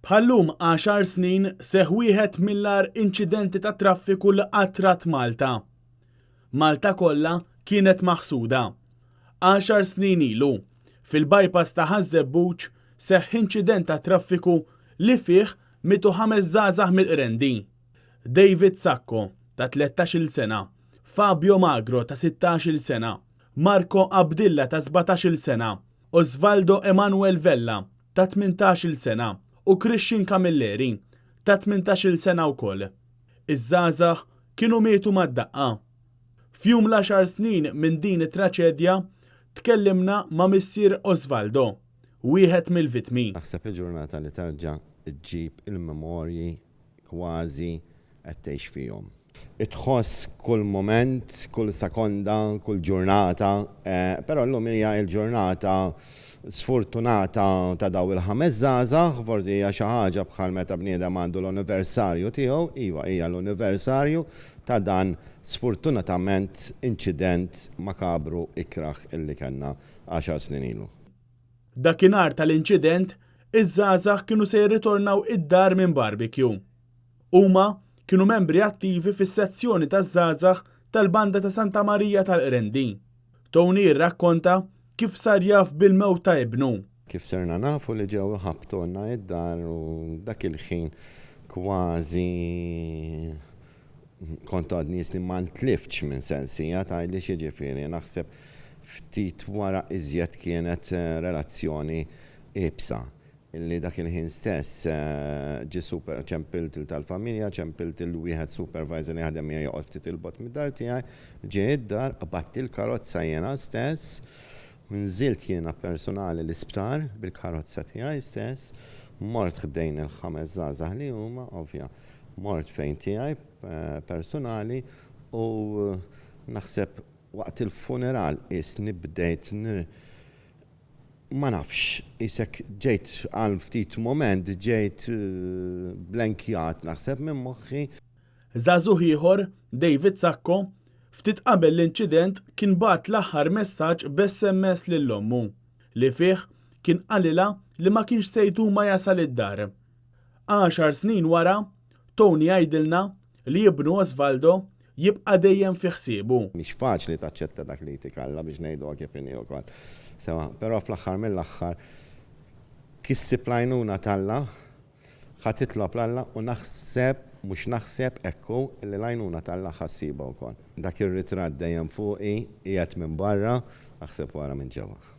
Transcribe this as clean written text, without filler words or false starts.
Bħal-lum għaxar snin seħħ wieħed mill-agħar inċidenti tat-traffiku li qatt rat Malta. Malta kollha kienet maħsuda. Għaxar snin ilu, fil-bypass ta' Ħaż-Żebbuġ seħħ inċident tat-traffiku li fih mietu ħames żgħażagħ mill-Qrendi. David Sacco, ta' tlettax-il sena, Fabio Magro ta' sittax-il sena, Marco Abdilla ta' sbatax-il sena, Osvaldo Emanuel Vella ta' 18-il sena, u Christian Camilleri, ta' 18-il sena wkoll. Iż-żgħażagħ kienu mietu mad-daqqa. F'jum l-għaxar snin minn din it-traċedja, tkellimna ma' missier Osvaldo, wieħed mill-vittmi. Naħseb il-ġurnata li terġa' ġġib il-memorji kważi qed tgħix fihom. Tħoss kull mument, kull sekonda, kull ġurnata, però llum hija l-ġurnata sfurtunata ta' dawn il-ħames żgħażagħ, forsi hija xi ħaġa bħal meta bniedem għandu l-anniversarju tiegħu, iva hija l-anniversarju ta' dan sfurtunatament inċident makabru ikrah illi kellna għaxar snin ilu. Dakinhar tal-inċident, iż-żgħażagħ kienu se jirritornaw id-dar minn barbecue. Huma kienu membri attivi fis-sezzjoni taż-żgħażagħ tal-Banda ta' Santa Marija tal-Qrendi. Tony jirrakkonta kif sar jaf bil-mewt ta' ibnu. Kif sirna nafu li ġew iħabbtulna id-dar u dak il-ħin kważi kont għadni jisni ma ntliftx minn sensija tgħidli x'jiġifieri naħseb ftit wara iżjed kienet relazzjoni iebsa. Illi dak il-ħin stess ġie super, ċempilt 'il tal-familja, ċempilt 'il wieħed supervisor li jaħdem miegħi joqgħod ftit 'il bogħod mid-dar tiegħi, ġie id-dar, qbadt il-karozza jiena stess, nżilt jiena personali l-isptar bil-karozza tiegħi stess, mort ħdejn il-ħames żgħażagħ li huma, ovvja, mort fejn tiegħi personali u naħseb waqt il-funeral qisni bdejt Ma nafx, qisek ġejt għal ftit mument ġejt blenkjat naħseb minn moħħi. Żagħżugħ ieħor, David Sacco, ftit qabel l-inċident kien bagħat l-aħħar messaġġ b'SMS lil ommu, li fih kien qalilha li ma kienx se jdum ma jasal id-dar. Għaxar snin wara, Tony jgħidilna li ibnu Osvaldo jibqa' dejjem fi ħsiebu. Mhix faċli taċċetta dak li jtik Alla biex ngħiduha kif inhi wkoll. Sewwa, però fl-aħħar mill-aħħar kissib l-għajnuna t'Alla, ħa titlob 'l Alla u naħseb, mhux naħseb, hekk hu, illi l-għajnuna t'Alla ħa ssibha wkoll. Dak ir-ritratt dejjem fuqi, qiegħed minn barra, aħseb u ara minn ġewwa.